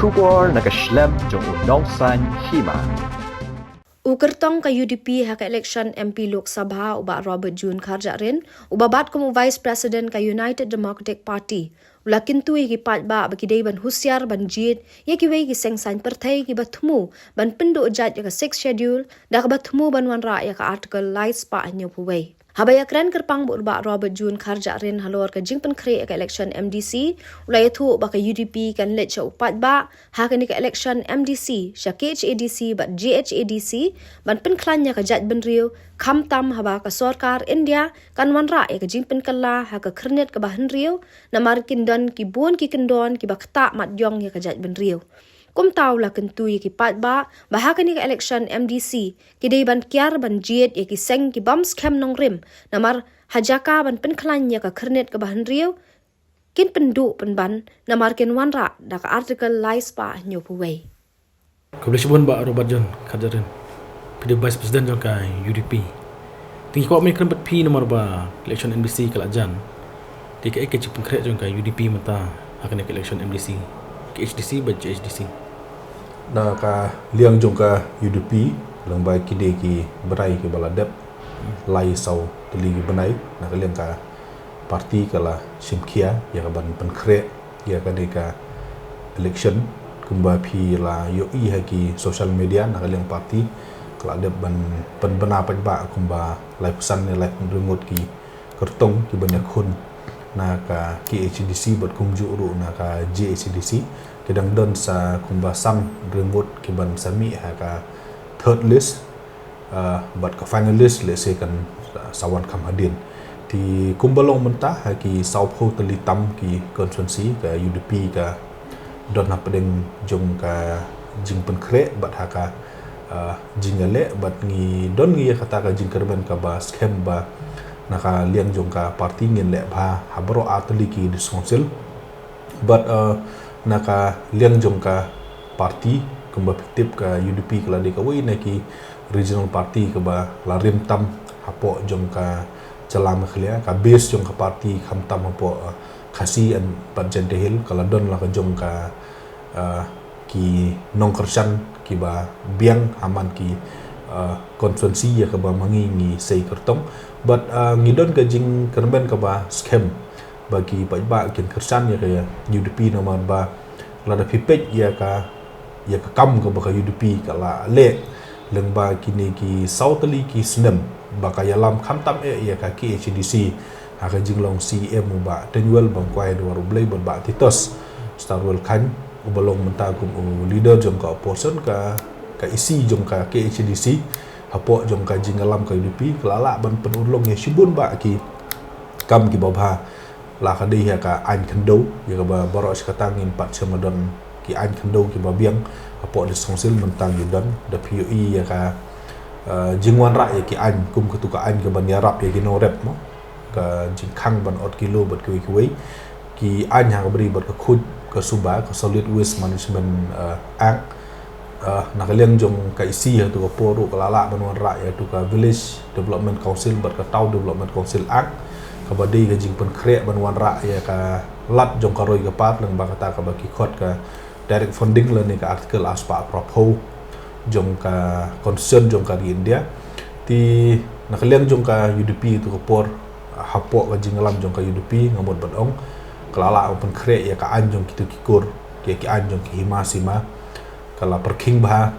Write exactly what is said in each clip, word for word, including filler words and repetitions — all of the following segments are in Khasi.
Khubor na ka shlem jong u nongsaiñ hima. U kyrtong ka U D P ha ka election M P Lok Sabha u Bah Robert June Kharjahrin, uba bat kum u Vice President ka United Democratic Party, u la kyntu ïa ki paidbah ba ki dei ban husiar ban jied ïa kiwei ki seng saiñ pyrthei kiba thmu ban pynduh jait ïa ka Sixth Schedule, da kaba thmu ban wanrah ïa ka Article lai spah hynñiewphew wei. Haba ïakren kyrpang bad u Bah Robert June Kharjahrin halor ka jingpynkhreh ïa ka election M D C, u la ïathuh ba ka U D P kan leit sha u paidbah ha kane ka election M D C, sha K H A D C bad G H A D C, ban pynkhlaiñ ïa ka jaitbynriew, khamtam haba ka sorkar India kan wanrah ïa ka jingpynkylla ha ka khyrnit kaba hynriew, namar kin don ki bun ki kyndon kiba ktah mat jong ïa ka jaitbynriew. Kumta u la kyntu ïa ki paidbah ba ha kane ka election M D C ki dei ban kiar ban jied ïa ki seng ki bym skhem nongrim, namar ha jaka ban pynkhlaiñ ïa ka khyrnit kaba hynriew, kin pynduh pynban namar kin wanrah da ka Article lai spah hynñiewphew wei. Khublei shibun Bah Robert June Kharjahrin, phi dei Vice President jong ka U D P. Te ngi kwah ban ïakren bad phi namar ba election M D C ka la jan. Te kaei ka jingpynkhreh jong ka U D P mynta ha kane ka election M D C, K H A D C bad G H A D C? Na ka liang jong ka U D P, lyngba kine ki bnai kiba la dep, lai saw tylli ki bnai, na ka liang ka party ka la shim khia ïa ka ban pynkhreh ïa kane ka election. Kumba phi la ïohi ha ki social media, na ka liang party ka la dep ban pynbna paidbah kumba laiphew san ne laiphew ngut ki kyrtong kiban ïakhun na ka K H A D C bad kumjuh ruh na ka G H A D C. Ki dang don sa kumba san ngut kiban sa mih ha ka third list, ah, bad ka finalist lehse kan, ah, sa wan kham hadien. Te kumba long mynta ha ki sawphew tylli tam ki constituency, ka U D P ka don hapdeng jong ka jingpynkhreh bad ha ka, ah, jingïaleh, bad ngi don ngi ïa kata ka jingkyrmen kaba skhem ba na ka liang jong ka party ngin leh bha ha baroh ar tylli ki district council. Bad, uh, na ka liang jong ka party, kumba phi tip, ka U D P ka la dei kawei na ki regional party kaba la rim tam hapoh jong ka jylla Meghalaya. Ka base jong ka party khamtam hapoh, uh, Khasi and bad Jaintia Hills, ka la don la ka jong ka, uh, ki nongkyrshan kiba biang ha man ki, uh, constituency ïa kaba ma ngi ngi sei kyrtong. Bad, uh, ngi don ka jingkyrmen kaba skhem ba ki paidbah kin kyrshan ïa ka U D P namar ba lada phi peit ïa ka, ïa ka kam kaba ka U D P ka la leh lyngba kine ki saw tylli ki snem ba ka ïalam khamtam eh ïa ka K H A D C ha ka jinglong C E M u Bah Tynwell Bamkwai Dewar U Blei bad Bah Titos Starwell Chyne, uba long mynta kum u leader jong ka opposition, ka, ka E C jong ka K H A D C hapoh jong ka jingïalam ka U D P, ka la lah ban pynurlong ïa shibun bah ki kam kiba bha. La ka dei ïa ka aiñ khyndew, ïa kaba baroh shi katta ngim pat shym la don ki aiñ khyndew kiba biang hapoh District Council, mynta ngi don. Da phi ïohi ïa ka, eh, jingwanrah ïa ki aiñ, kum katu ka aiñ kaban ïarap ïa ki nongrep mo, ka jingkhang ban ot kilo bad kiwei kiwei. Ki aiñ ha kaba ri bad ka khuid ka suba, ka Solid Waste Management, eh, Act. Ah, na ka liang jong ka E C ha tu ka por ruh ka la lah ban wanrah ïa tu ka Village Development Council bad ka Town Development Council Act, kaba dei ka jingpynkhreh ban wanrah ïa ka lad jong ka roi ka par, lyngba kata kaba ki khot ka direct funding lane ka Article arspah phraphew jong ka Constitution jong ka ri India. Te na ka liang jong ka U D P tu ka por, hapoh ka jingïalam jong ka U D P, nga mut ban ong, ka la lah ban pynkhreh ïa ka aiñ jong kitu ki kur, ïa ki aiñ jong ki hima sima. Ka la pyrkhing bha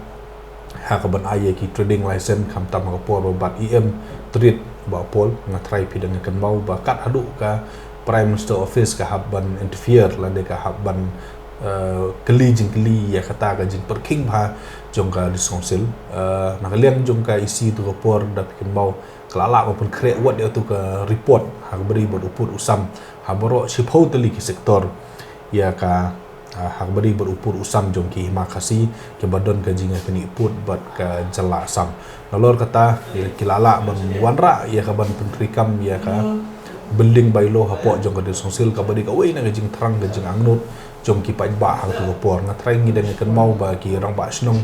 ha kaban ai ïa ki trading license, khamtam ha ka por ba bat E M Trit, Bah Paul. Nga tharai phi dang ïa kynmaw ba kat haduh ka Prime Minister Office ka hap ban interfere lane ka hap ban, eh, kylli jingkylli ïa kata ka jingpyrkhing bha jong ka District Council. Eh, na ka liang jong ka E C tu ka por, da phi kynmaw, ka la lah ban pynkhreh wat ïa tu ka report ha kaba ri bad u pud u sam ha baroh shiphew tylli ki sector ïa ka, ah, ha kaba ri bad u pud u sam jong ki hima Khasi kiba don ka jingïakynduh pud bad ka jylla Assam. Nalor kata, ki la lah ban wanrah ïa kaban pyntreikam ïa ka building bylaw hapoh jong ka District Council, kaba dei kawei na ka jingthrang ka jingangnud jong ki paidbah ha katu ka por. Nga tharai ngi dang ïa kynmaw ba ki rangbah shnong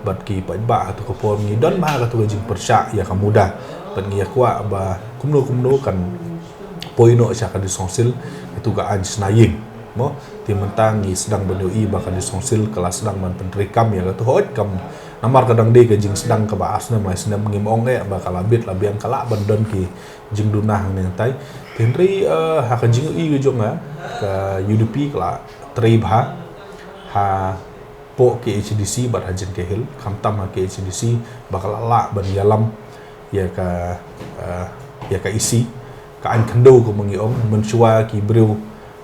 bad ki paidbah ha katu ka por ngi don bha ha katu ka jingpyrshah ïa ka MUDA. Bad ngi ïa kwah ba kumno kumno kan poi noh sha ka District Council katu ka aiñ shna ïing. Mo, te mynta ngi sdang ban ïohi ba ka District Council ka la sdang ban pyntreikam ïa katu, hooid kam namar ka dang dei ka jingsdang kaba ar snem lai snem, ngim ong eh ba ka la bit la biang, ka lah ban don ki jingduna hangne hangtai. Te hynrei, eh, ha ka jingïohi ka jong nga, ka U D P ka la trei bha hapoh K H A D C bad ha Jaiñtia Hills, khamtam ha K H A D C ba ka la lah ban ïalam ïa ka, eh, ïa ka E C, ka aiñ khyndew, kumba ngi ong, mynshuwa ki briew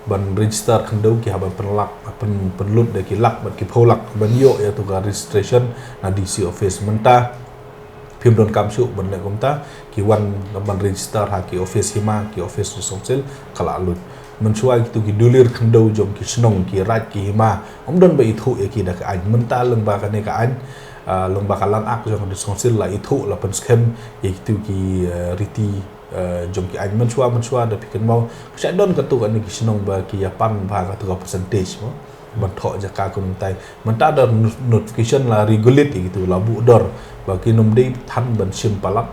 ban register khyndew ki hap ban pynlak, pyn, pynlut da ki lak bad ki phew lak ban ïoh ïa tu ka registration na D C office. Mynta phim donkam shuh ban leh kumta, ki wan ban register ha ki office hima, ki office District Council, ka la lut. Mynshuwa kitu ki dulir khyndew jong ki shnong, ki raid, ki hima, ym don ba ithuh ïa ki da ka aiñ. Mynta lyngba kane ka aiñ, ah, lyngba ka Land Act jong ka District Council la ithuh, la pynskhem ïa kitu ki, eh, riti, eh, jong ki aiñ. Mynshuwa, mynshuwa da phi kynmaw, ka shah don katu kane ki shnong ba ki ïa pan bha katu ka percentage mo, ban thoh jaka kumtai. Mynta da not-, notification la regulate ïa kitu, la buh dor ba kin ym dei than ban shim palat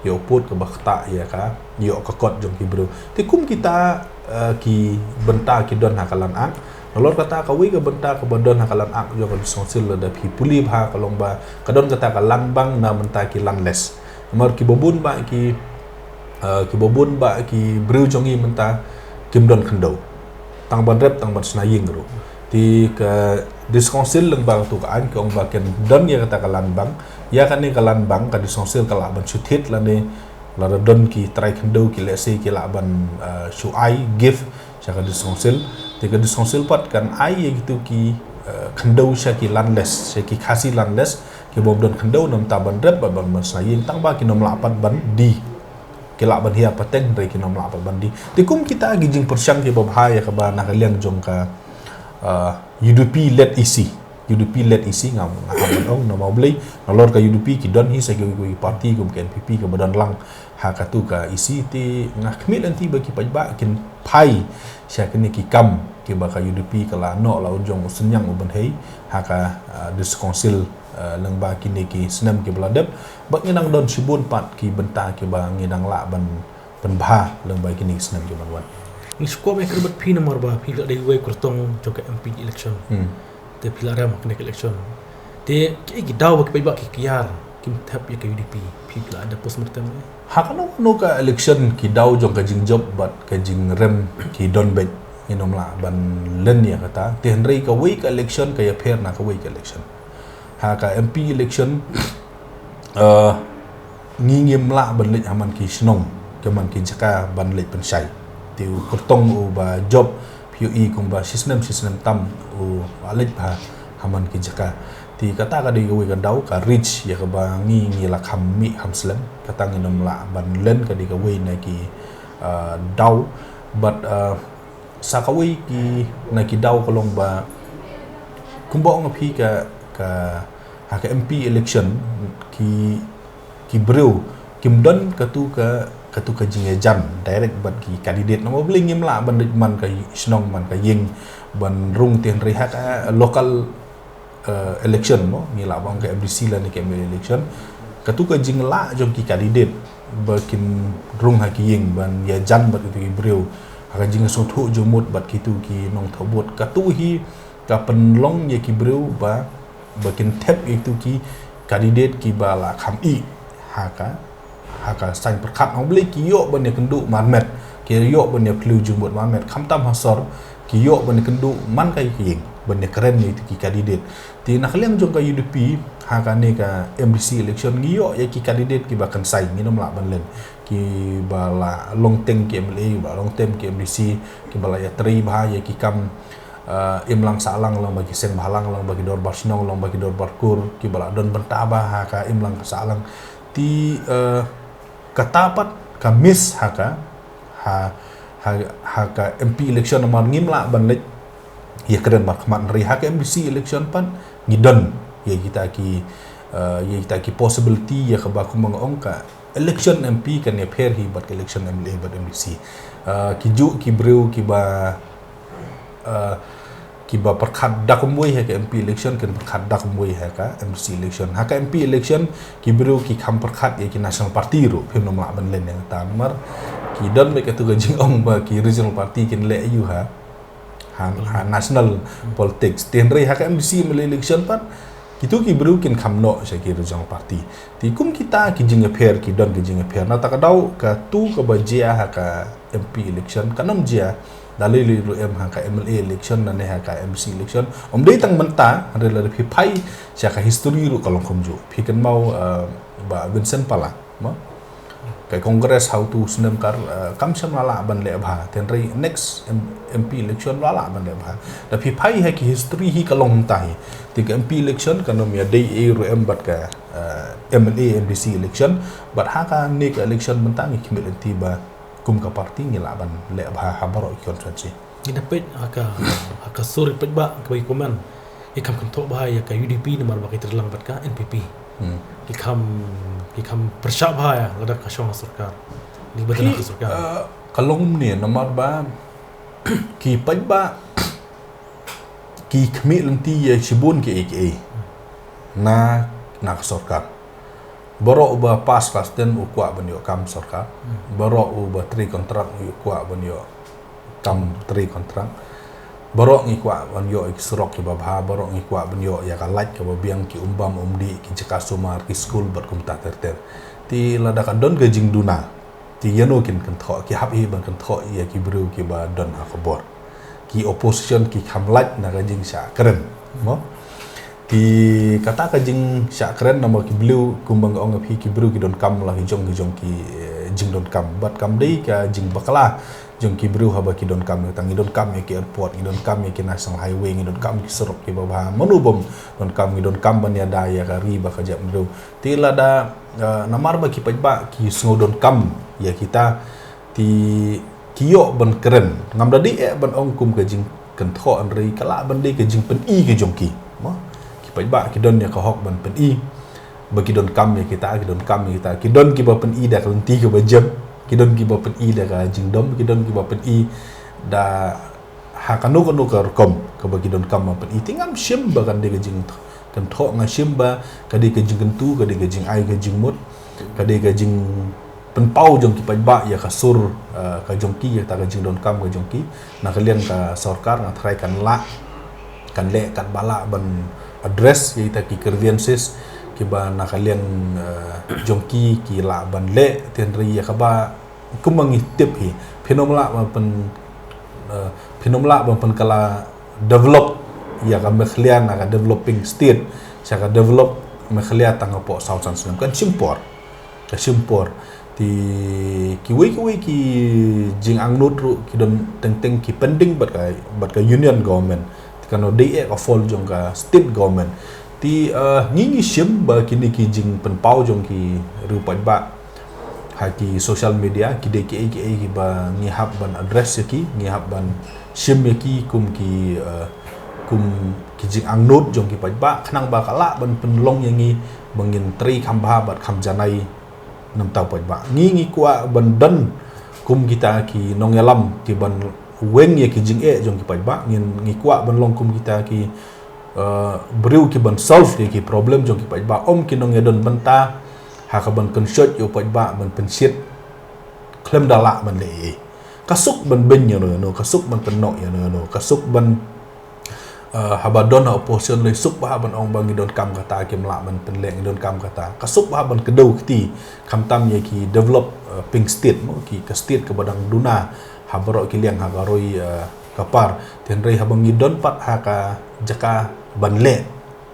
ïa u pud kaba ktah ïa ka, ïa ka kot jong ki briew. Te kum kita, eh, ki bynta ki don ha ka Land Act. Nalor kata, kawei ka bynta kaba don ha ka Land Act jong ka District Council, lada phi pule bha, ka long ba ka don kata ka land bank na bynta ki landless. Namar kiba bun bah ki, eh, kiba bun bah ki briew jong ngi mynta kim don khyndew, tang ban rep tang ban shna ïing ruh. Te ka District Council lyngba katu ka aiñ ka ong ba kan don ïa kata ka land bank. Ïa kane ka land bank ka District Council ka lah ban shu thied lane lada don ki trai khyndew ki, let's say, ki lah ban, eh, shu ai, gift sha ka District Council. Te ka District Council pat kan ai ïa kitu ki, eh, khyndew sha ki landless, sha ki Khasi landless, ki bym don khyndew namar ban rep bad ban, ban shna ïing, tang ba kin ym lah pat ban die. Ki lah ban hiar pateng hynrei kin ym lah pat ban die. Te kum kita ki jingpyrshang kiba bha ïa kaba na ka liang jong ka, eh, U D P led E C. U D P led E C, nga, nga hap ban ong namar balei, nalor ka U D P ki don hi sa kiwei kiwei ki party kum ka N P P kaba don lang ha katu ka E C. Te nga khmih lynti ba ki paidbah kin phai sha kine ki kam kiba ka U D P ka la noh la u jong u synñiang u bynhei ha ka, ah, District Council, ah, lyngba kine ki snem kiba la dep. Bad ngi nang don shibun pat ki bynta kiba ngi nang lah ban pynbha lyngba kine ki snem kiban wan. Ngi sngewbha ban kyrpad phi namar ba phi la dei uwei u kyrtong jong ka M P election. Hmm. Te phi la rem ha kane ka election. Te kiei ki daw ba ki paidbah ki kiar kim thep ïa ka U D P, phi la da postmortem? Ha kano kano ka election ki daw jong ka jingjop bad ka jingrem ki don beit, ngin ym lah ban len ïa kata. Te hynrei kawei ka election ka ïapher na kawei ka election. Ha ka M P election, eh, ngi ngim lah ban leit ha man ki shnong, ki man ki jaka ban leit pynshai. Te u kyrtong uba jop phi ïohi kumba shi snem shi snem tam u leit bha ha man ki jaka. Te kata ka dei kawei ka daw ka reach ïa kaba ngi ngi la kham mih kham slem. Kata ngin ym lah ban len, ka dei kawei na ki, eh, daw. Bad, eh, sa kawei ki na ki daw ka long ba kumba ong phi ka, ka, ha ka M P election ki, ki briew kim don katu ka, katu ka jingïajan direct bad ki candidate. Namar balei, ngim lah ban leit man ka shnong man ka ïing ban rung. Te hynrei ha ka local, eh, election mo, ngi lah ban ong ka M D C lane ka M L A election, katu ka jinglah jong ki candidate ba kin rung ha ki ïing ban ïajan bad kitu ki briew ha ka jingsngewthuh jingmut bad kitu ki nongthoh vote, katu hi ka pynlong ïa ki briew ba, ba kin thep ïa kitu ki candidate kiba la kham ïeh ha ka, ha ka saiñ pyrkhat. Namar balei, ki ïoh ban ïakynduh marmet, ki ïoh ban ïaphylliew jingmut marmet. Khamtam ha sor, ki ïoh ban ïakynduh man ka ïing ban ïakren ïa kitu ki candidate. Te na ka liang jong ka U D P ha kane ka M D C election ngi ïoh ïa ki candidate kiba kynsai, ngin ym lah ban len, kiba la long teng ki M L A, kiba la long teng ki M D C, kiba la ïatrei bha ïa ki kam, eh, imlang sahlang, long ba ki seng bhalang, long ba ki dorbar shnong, long ba ki dorbar kur, kiba la don bynta bha ha ka imlang ka sahlang. Te, eh, kata pat ka miss ha ka, ha, ha, ha ka M P election namar ngim lah ban leit ïakren markhmat. Hynrei ha ka M D C election pat ngi don ïa kita ki, eh, ïa kita ki possibility ïa kaba kumba nga ong, ka election M P kan ïapher hi bad ka election M L A bad M D C. Eh, ki juh ki briew kiba, eh, kiba pyrkhat da kumwei ha ka M P election kin pyrkhat da kumwei ha ka M D C election. Ha ka M P election ki briew ki kham pyrkhat ïa ki national party ruh, phim nym lah ban len ïa kata namar ki don beit katu ka jingong ba ki regional party kin leh aïu ha, ha, ha national politics. Te hynrei ha ka M D C M L A election pat, kito ki briew kin kham noh sha ki regional party. Te kum kita ki jingïapher, ki don ki jingïapher. Na kata ka daw, kato kaba jia ha ka M P election, kan ym jia da lei lei ruh em ha ka M L A election, ne ha ka M D C election. Ym dei tang mynta, hynrei lada phi phai sha ka history ruh ka long kumjuh. Phi kynmaw, eh, Bah Vincent Pala, mo? Ka Congress ha uto u snem ka, eh, kam shym la lah ban leh bha. Te hynrei next M-, M P election la lah ban leh bha. Da phi phai ha ki history hi ka long mynta hi. Te ka M P election kan ym ïadei ei ruh em bad ka, eh, M L A M D C election. Bad ha kane ka election mynta ngi khmih lynti ba kum ka party ngi lah ban leh bha ha baroh ki constituency. Ngi da peit ha ka, ha ka sur paidbah kaba ki comment. Ki kham kynthoh bha ïa ka U D P namar ba ki trei lang bad ka N P P. Hmm. Ki kham, ki kham pyrshah bha ïa lada ka shong ha sorkar. Ni ba don ha ka sorkar. Eh, ka long kumne namar ba ki paidbah ki khmih lynti ïa shibun kiei kiei na, na ka sorkar. Baroh uba pass class ten u kwah ban ïoh kam sorkar. Hmm. Baroh uba trei kontrak u kwah ban ïoh kam trei kontrak. Baroh ngi kwah ban ïoh ïa ki surok kiba bha, baroh ngi kwah ban ïoh ïa ka light kaba biang, ki umbam umdih, ki jaka sumar, ki skul bad kumta ter ter. Te lada ka don ka jingduna, te ïano kin kynthoh, ki hap hi ban kynthoh ïa ki briew kiba don ha ka bor. Ki opposition ki kham lait na ka jingshah kren, mo? Te kata ka jingshah kren namar ki briew, kumba nga ong ïa phi, ki briew ki donkam la ki jong ki jong ki, eh, jingdonkam. Bad kam dei ka jingbakla jong ki briew haba ki donkam, tang ngi donkam ïa ki airport, ngi donkam ïa ki national highway, ngi donkam ki surok kiba bha. Mano bym donkam, ngi donkam ban ïada ïa ka ri bad ka jaitbynriew. Te lada, eh, namar ba ki paidbah ki sngew donkam ïa kita, te ki ïoh ban kren. Ngam da dei eh ban ong kum ka jingkynthoh, hynrei ka lah ban dei ka jingpyni ka jong ki. Mo? Ki paidbah ki don ïa ka hok ban pyni. Ba ki donkam ïa kita, ki donkam ïa kita. Ki don kiba pyni da ka lynti kaba jem. Ki don kiba pyni da ka jingdom. Ki don kiba pyni da ha kano kano ka rukom kaba ki donkam ban pyni. Te ngam shim ba kan dei ka jingkynthoh, nga shim ba ka dei ka jingkyntu, ka dei ka jingai ka jingmut, ka dei ka jingpynpaw jong ki paidbah ïa ka sur, eh, ka jong ki, ïa kata ka jingdonkam ka jong ki. Na ka liang ka sorkar nga tharai kan lah, kan leh katba lah ban address ïa kita ki grievances kiba na ka liang, eh, jong ki ki lah ban leh, te hynrei ïa kaba kumba ngi tip hi, phin ym lah ban pyn, eh, phin ym lah ban pynkylla develop ïa ka Meghalaya na ka developing state sha ka develop Meghalaya tang hapoh saw san snem, kan shim por. Ka shim por. Te kiwei kiwei ki jingangnud ruh ki don teng teng ki pending bad ka, bad ka union government. Te kan dei eh ka fault jong ka state government. Te, eh, ngi ngi shim ba kine ki jingpynpaw jong ki riew paidbah ha ki social media ki dei kiei kiei kiba ngi hap ban address ïa ki, ngi hap ban shim ïa ki kum ki, eh, kum ki jingangnud jong ki paidbah, khnang ba ka lah ban pynlong ïa ngi ba ngin trei kham bha bad kham janai na bynta u paidbah. Ngi ngi kwah ban don kum kita ki nongïalam kiban weng ïa ki jingeh jong ki paidbah, ngi ngi kwah ban long kum kita ki, eh, briew kiban solve ïa ki problem jong ki paidbah, ym ki nongïadon bynta ha kaban kynshoit ïa u paidbah ban pynshit khlem da lah ban leh ei. Ka suk ban beiñ ïano ïano, ka suk ban pynnoh ïano ïano, ka suk ban, eh, haba don ha opposition lei suk bha ban ong ba ngi donkam kata, kim lah ban pynleh, ngi donkam kata. Ka suk bha ban kdew kti, khamtam ïa ki develop, eh, ping state mo, ki ka state kaba dang duna ha baroh ki liang ha ka roi, eh, ka par. Te hynrei haba ngi don pat ha ka jaka ban leh,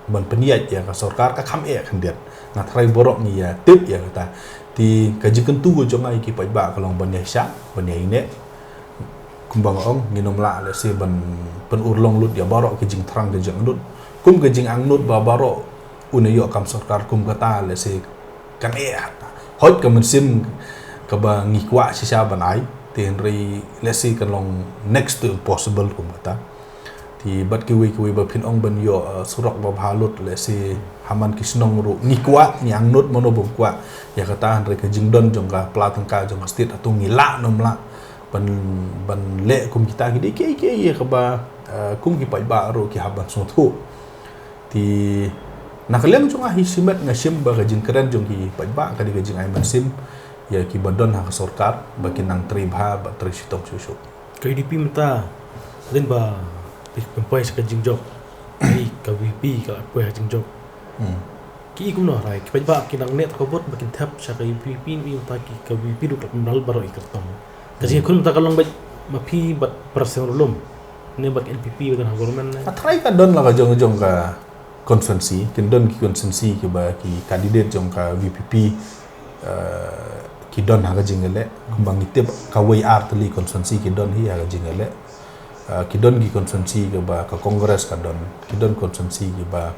ban pynïaid ïa ka sorkar, ka kham eh khyndiat. Nga tharai baroh ngi ïa tip ïa kata. Te ka jingkyntu ka jong nga ïa ki paidbah ka long ban ïa shah, ban ïa ïneh. Kumba nga ong, ngin ym lah lehse ban pynurlong lut ïa baroh ki jingthrang ki jingangnud. Kum ka jingangnud ba baroh un ïoh kam sorkar kum kata lehse kan eh. Hooid ka mynsiem kaba ngi kwah shisha ban ai, te hynrei lehse kan long next to impossible kum kata. Te bad kiwei kiwei ba phin ong ban ïoh, eh, surok ba bha lut, lehse ha man ki shnong ruh ngi kwah, ngi angnud, mano bym kwah ïa kata, hynrei ka jingdon jong ka pla tyngka jong ka state, hato ngi lah ne ym lah ban, ban leh kum kita, ki dei kiei kiei ïa kaba, eh, kum ki paidbah ruh ki hap ban sngewthuh. Te na ka liang jong nga hi shimet nga shim ba ka jingkren jong ki paidbah ka dei ka jingai mynsiem ïa kiba don ha ka sorkar ba kin nang trei bha bad trei shitom shuh shuh. Ka U D P mynta Hadien ba phi pynpoi sha ka jingjop, i ka VPP ka la poi ha jingjop. Hmm. Ki i kumno, hynrei ki paidbah ki nang neh tang ka vote ba kin thep sha ka VPP, i mynta ki ka VPP ruh ka la pynbna lut baroh i kyrtong. Ka jingïakhun mynta ka long beit ma phi bad para seng ruh lum, ne bad ka NPP ba don ha government ne? Hynrei ka don la ka jong jong ka constituency, kin don ki constituency kiba ki candidate jong ka VPP, eh, ki don ha ka jingïaleh. Kumba ngi tip, kawei ar tylli constituency ki don hi ha ka jingïaleh. Eh, ki don ki constituency kiba ka Congress ka don, ki don constituency kiba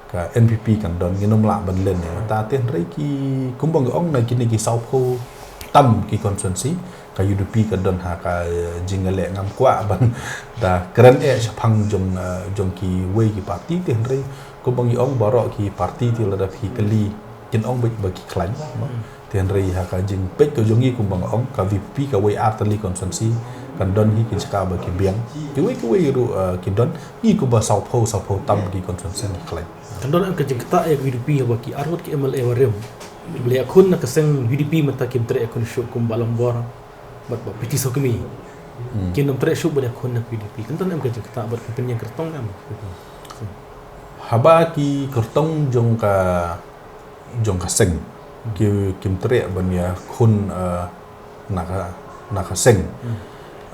ka NPP kan don, ngin ym lah ban len ïa kata. Te hynrei ki, kumba ngi ong, na kine ki sawphew tam ki constituency, ka UDP ka don ha ka, eh, jingïaleh. Ngam kwah ban da kren eh shaphang jong, eh, jong kiwei ki party, te hynrei kumba ngi ong, baroh ki party te lada phi kylli, kin ong beit ba ki khlaiñ, mo. Te hynrei ha ka jingpeit ka jong ngi, kumba nga ong, ka VPP kawei ar tylli constituency kan don hi ki jaka ba ki biang. Kiwei kiwei ruh, eh, ki don, ngi kumba sawphew, sawphew tam ki constituency ngi khlaiñ. Kan don em ka jingktah ïa ka UDP haba ki arngut ki MLA barim ba la ïakhun na ka seng UDP mynta kim treh ïakhun shuh, kum Bah Lambor bad Bah P T Sawkmie. Hmm. Kim treh shuh ban ïakhun na ka UDP. Kan don em ka jingktah bad ki pynïeng kyrtong em? Haba ki kyrtong jong ka, jong ka seng, hmm, ki, kim treh ban ïakhun, eh, na ka, na ka seng. Hmm.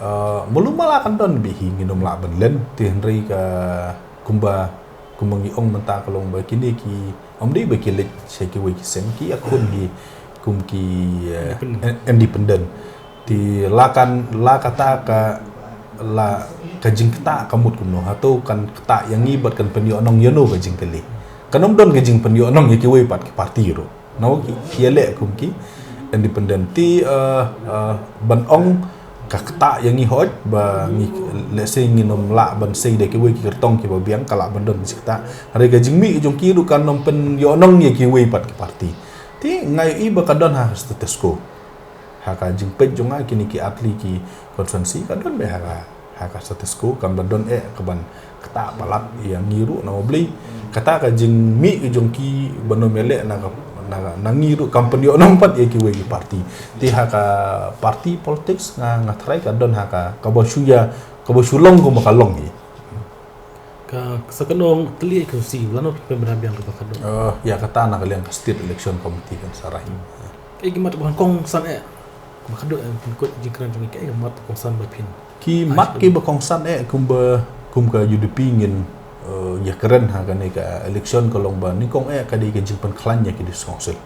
Eh, malu mala kan don beit hi, ngin ym lah ban len, te hynrei ka, kumba, kumba ngi ong mynta ka long ba kine ki, ym dei ba ki leit sha kiwei ki seng, ki ïakhun hi kum ki, eh, independent. Independent. Te la kan, la kata ka, la ka jingktah ka mut kumno, hato kan ktah ïa ngi bad kan pynïoh nong ïa no, ka jingkylli. Kan ym don ka jingpynïoh nong ïa kiwei pat ki party ruh. Nangno ki, ki ïaleh kum ki independent. Te, eh, eh, ban ong ka ktah ïa ngi hooid ba ngi, let's say, ngin ym lah ban sei da kiwei ki kyrtong kiba biang, ka lah ban don ka jingktah. Hynrei ka jingmih jong ki ruh kan ym pynïoh nong ïa kiwei pat ki party. Te nga ïohi ba ka don ha status quo. Ha ka jingpeit jong nga, kine ki ar tylli ki constituency ka don beit ha ka, ha ka status quo, kam da don eh kaban ktah palat ïa ngi ruh, namar balei? Kata ka jingmih jong ki ban ym ïaleh na ka, na, na ngi ruh kam pynïoh nong pat ïa kiwei ki party. Te ha ka party politics nga, nga tharai ka don ha ka, kaba shu ïa, kaba shu long kumba ka long hi. Ka, sa ka nong tylli ka si, lano pynbna biang kaba ka dong. Eh, ïa kata na ka liang ka State Election Committee kan sa rai. Kaei ki mat ba kongsan eh? Ba ka dong, eh, pynkut jingkren jong ngi, kaei ki mat ba kongsan ba phin? Ki mat kiba kongsan eh, kumba, kum ka UDP ngin, eh, ïakren ha kane ka election ka long ba nyngkong eh ka dei ka jingpynkhlaiñ ïa ki District Council.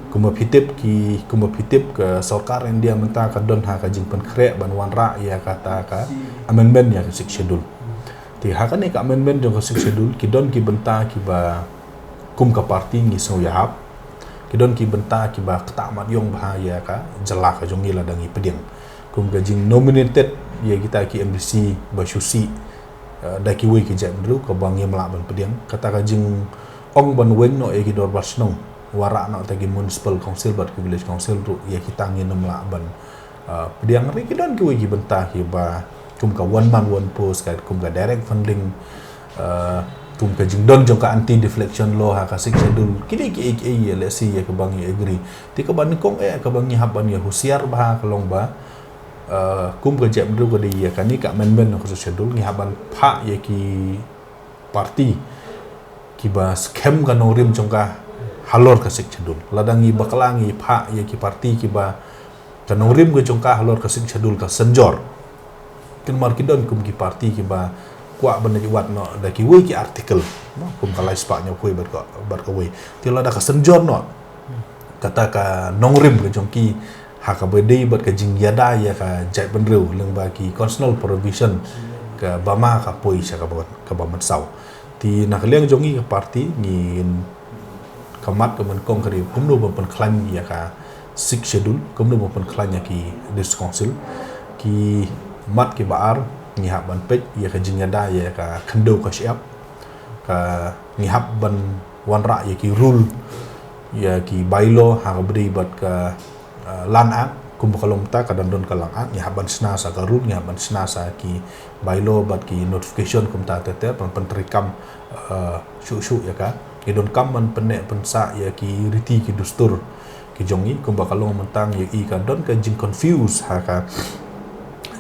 Kumba phi tip ki, kumba phi tip ka sorkar India mynta ka don ha ka jingpynkhreh ban wanrah ïa kata ka amendment ïa ka Sixth Schedule. Te ha kane ka amendment jong ka Sixth Schedule, ki don ki bynta kiba kum ka party ngi sngew ïahap. Ki don ki bynta kiba ktah mat ïong bha ïa ka jylla ka jong ngi lada ngi pdiang. Kum ka jing nominated ïa kita ki MDC ba shu sih, eh, da kiwei ki jaitbynriew kaba ngim lah ban pdiang. Kata ka jingong ban weng noh ïa ki dorbar shnong, wanrah noh ta ki municipal council bad ki village council ruh, ïa kita ngin ym lah ban, eh, pdiang. Hynrei ki don kiwei ki bynta kiba kum ka one man one post, ka kum ka direct funding, eh, kum ka jingdon jong ka anti defection law ha ka Sixth Schedule. Kine kiei kiei, let's say, ïa kaba ngi agree. Te kaba nyngkong eh kaba ngi hap ban ïa husiar bha ka long ba, eh, kum ka jaitbynriew ka dei ïa kane ka amendment ka Sixth Schedule, ngi hap ban phah ïa ki party kiba skhem ka nongrim jong ka halor ka Sixth Schedule. Lada ngi bakla ngi phah ïa ki party kiba ka nongrim ka jong ka halor ka Sixth Schedule ka synjor, kynmaw ki don kum ki party kiba kwah ban leit wad noh da kiwei ki article, no, kum ka lai spah hynñiewphew bad ka, bad kawei. Te lada ka synjor noh kata ka nongrim ka jong ki ha kaba dei bad ka jingïada ïa ka jaitbynriew lyngba ki constitutional provision, kaba ma ka poi sha kaba, kaba mynsaw. Te na ka liang jong ngi ka party, ngin, ka mat kaba nyngkong ka dei kumno ban pynkhlaiñ ïa ka Sixth Schedule, kumno ban pynkhlaiñ ïa ki District Council. Ki mat kiba ar, ngi hap ban peit ïa ka jingïada ïa ka khyndew ka shyiap. Ka, ngi hap ban wanrah ïa ki rule, ïa ki bylaw ha kaba dei bad ka, eh, Land Act, kumba ka long mynta ka dang don ka Land Act, ngi hap ban shna sa ka rule, ngi hap ban shna sa ki bylaw bad ki notification kumta ter ter, ban pyntreikam, eh, shuh shuh ïa ka. Ngi donkam ban pynneh pynsah ïa ki riti ki dustur ki jong ngi, kumba ka long mynta ngi ïohi ka don ka jingconfuse ha ka,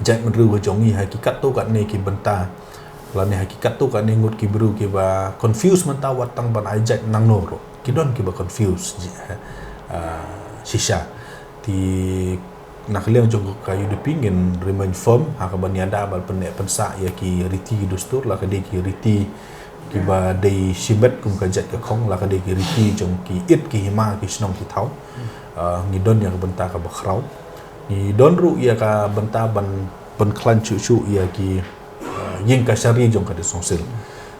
jaitbynriew ka jong ngi ha ki katto katne ki bynta, lane ha ki katto katne ngut ki briew kiba confuse mynta wat tang ban ai jait nangno ruh. Ki don kiba confuse, ah, shisha. Te na ka liang jong ka U D P ngin remain firm ha kaba ngi ïada ban pynneh pynsah ïa ki riti ki dustur, la ka dei ki riti kiba dei shimet kum ka jait ka khong, la ka dei ki riti jong ki it ki hima ki shnong ki thaw. Ah, ngi don ïa ka bynta kaba khraw. Ngi don ruh ïa ka bynta ban pynkhlaiñ shuh shuh ïa ki, ah, ïing kashari jong ka District Council.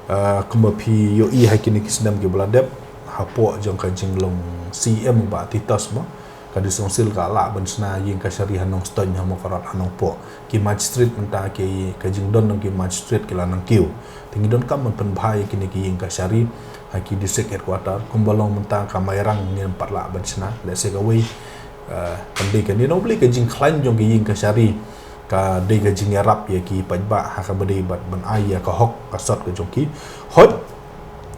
Ah, kumba phi ïohi ha kine ki snem kiba la dep, hapoh jong ka jinglong C M Bah Titos mo, ka District Council ka lah ban shna ïing kashari ha Nongstoiñ, ha Mawkyrwat, ha Nongpoh. Ki magistrate mynta ki, ka jingdon jong ki magistrate ki la nang kiew. Te ngi donkam ban pynbha ïa kine ki ïing kashari ha ki district headquarter, kumba long mynta ka Mairang ngim pat lah ban shna. Lehse kawei, eh, kan dei kane, na U Blei ka jingkhlaiñ jong ki ïing kashari ka dei ka jingïarap ïa ki paidbah ha kaba dei bad ban ai ïa ka hok ka sot ka jong ki. Hooid,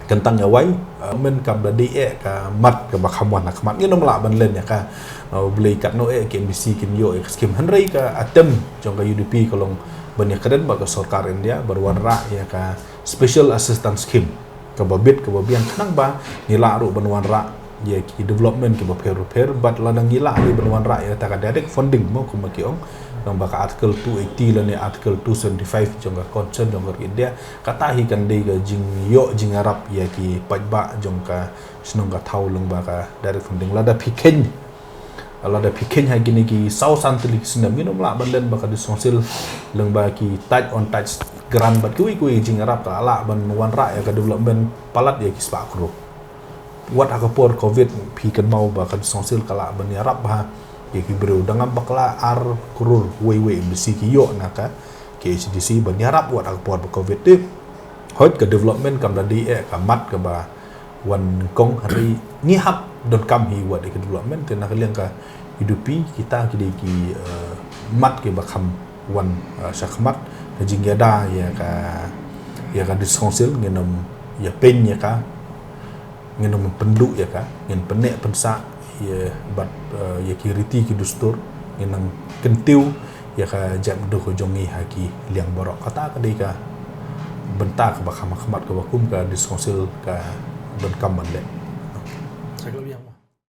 kyntang ïa wai, eh, mynta kam da dei eh ka mat kaba kham wan ha khmat, ngin ym lah ban len ïa ka, eh, U Blei katno eh ki M D C kin ïoh ïa ka skim. Hynrei ka attempt jong ka U D P ka long ban ïakren bad ka sorkar India ban wanrah ïa ka Special Assistance Scheme kaba bit kaba biang, khnang ba ngi lah ruh ban wanrah ïa ki development kiba pher pher, bad lada ngi lah ruh ban wanrah ïa kata ka direct funding mo, kumba ki ong, nang ba ka Article two eighty lane Article two seventy-five jong ka Constitution jong ka ri India, kata hi kan dei ka jingïoh jingïarap ïa ki paidbah jong ka shnong ka thaw lyngba ka direct funding. Lada phi kheiñ, lada phi kheiñ ha kine ki saw san tylli ki snem, ngin ym lah ban len ba ka District Council lyngba ki touch on touch grant bad kiwei kiwei ki jingïarap ka lah ban wanrah ïa ka development palat ïa ki spah klur. Wat ha ka por covid phi kynmaw ba ka District Council ka lah ban ïarap bha ïa ki briew, da ngam bakla ar klur wei wei M D C ki ïoh na ka K H A D C ban ïarap wat ha ka por ba covid. Te hooid ka development kam da dei eh ka mat kaba wan nyngkong, hynrei ngi hap donkam hi wat ïa ka development. Te na ka liang ka U D P kita ki dei ki, eh, mat kiba kham wan, eh, shakhmat. Ka jingïada ïa ka, ïa ka District Council ngin ym ïapeiñ ïa ka, ngin ym pynduh ïa ka, ngin pynneh pynsah ïa bad, eh, ïa ki riti ki dustur, ngin nang kyntiew ïa ka jaitbynriew ka jong ngi ha ki liang baroh. Kata ka dei ka bynta kaba kham ha khmat kaba kum ka District Council ka donkam ban leh.